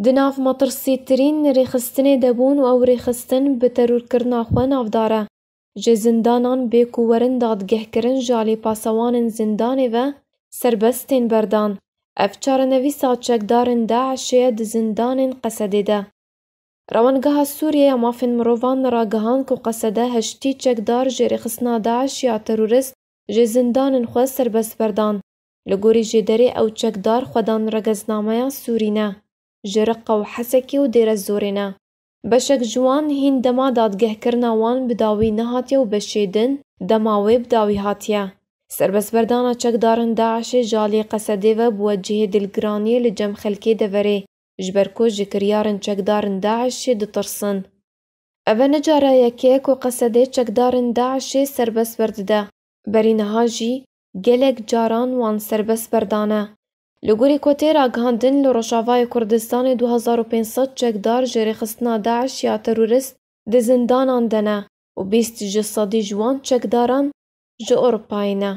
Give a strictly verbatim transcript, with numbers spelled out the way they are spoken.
Di nav metirsîtirîn rêxistinê de bûn û ew rêxistin bi terorkirina xwe navdar e. Ji zindanan bê ku werin dadgehkirin ji alî pasewanên zindanê ve serbest tên berdan. Ev çarenivîsa çekdarên DAIŞê ye di zindanên Qesedê de. Rewengeha Sûriyê ya Mafên Mirovan ragihand ku Qesede heştî çekdar ji rêxistina DAIŞ ya terorist ji zindanên xwe serbest berdan. Li gorî jêderê ew çekdar xwedan regeznameya Sûrî ne. Ji Riqa û Hesekê û Dêrezorê ne. Beşek ji wan hîn dema dadgehkirina wan bi dawî nehatiye û beşê din dema wê bi dawî hatiye. Serbestberdana çekdarên DAIŞê ji alî Qesedê ve bûye cihê dilgiraniyê li cem xelkê deverê, ji ber ku ji kiryarên çekdarên DAIŞê ditirsin. Ev e ne cara yekê ku Qesedê çekdarên DAIŞê serbest berdide. Berî niha jî gelek caran wan serbest berdane. Li gorî ku tê ragihandin, li Rojavayê Kurdistanê du hezar û pênc sed çekdar ji rêxistina DAIŞ ya terorist di zindanan de ne û bîst ji sedî ji wan çekdaran ji Ewropayê ne.